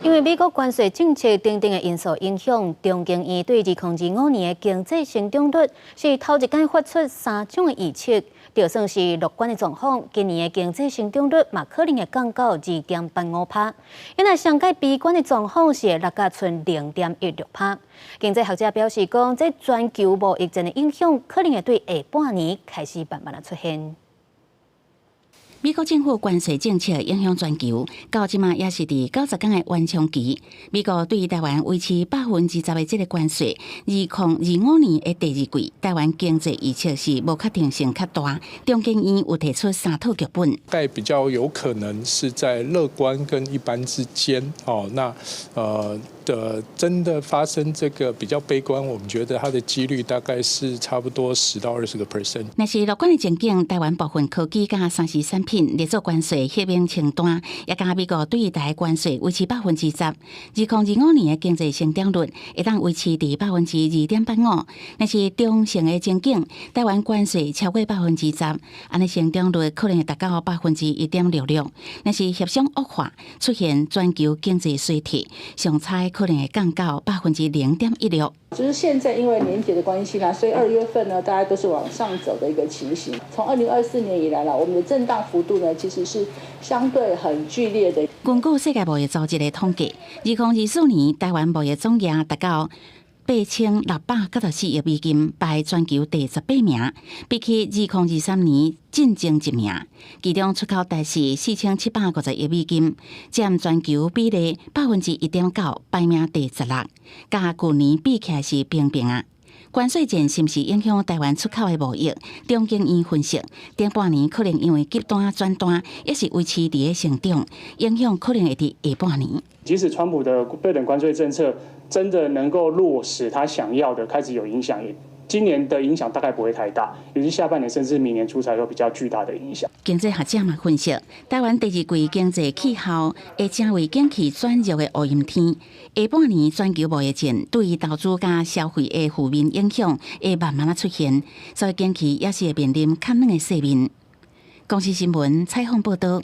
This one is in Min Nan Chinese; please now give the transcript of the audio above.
因為美國關稅政策等等的因素影響，中經院對2025年的經濟成長率是頭一擺發出三種的預測，就算是樂觀的狀況，今年的經濟成長率嘛可能會降到2.85%。因為上蓋悲觀的狀況是會落甲賰0.16%。經濟學者表示講，這全球貿易戰的影響可能會對下半年開始慢慢仔出現。美國政府關稅政策影響全球，到這馬也是佇90天的緩衝期。美國對台灣維持10%的這個關稅，2025年的第二季，台灣經濟預測是無確定性較大。中經院有提出三套劇本，概比較有可能是在樂觀跟一般之間。哦，那的真的發生這個比較悲觀，我們覺得它的幾率大概是差不多10到20%。若是樂觀的前景，台灣部分科技佮3C 產品列做關稅豁免清單，也佮美國對台關稅維持10%。2025年的經濟成長率會當維持佇2.85%。若是中性的前景，台灣關稅超過百分之十，按呢成長率可能會達到1.66%。若是協商惡化，出現全球經濟衰退，上差可能會降到0.16%。就是現在因為年節的關係啦，所以2月份呢，大家都是往上走的一個情形。從2024年以來啦，我們的震盪幅度呢，其實是相對很劇烈的。根據世界貿易組織的統計，2024年台灣貿易總額達到8694億美金，排全球第18名，比起2023年進前一名。其中出口達是4750億美金，佔全球比例1.9%，排名第16。佮舊年比起來是平平啊。關稅戰是毋是影響台灣出口的貿易？中經院分析，頂半年可能因為急單轉單，抑是維持佇咧成長，影響可能會佇下半年。即使川普的對等關稅政策真的能夠落實他想要的，開始有影響，今年的影響大概不會太大，尤其下半年甚至明年初才有比較巨大的影響。經濟學者嘛分析，台灣第二季經濟氣候會成為景氣轉弱的烏陰天。下半年全球貿易戰對於投資佮消費的負面影響會慢慢仔出現，所以景氣也是會面臨較軟的世面。公視新聞採訪報導。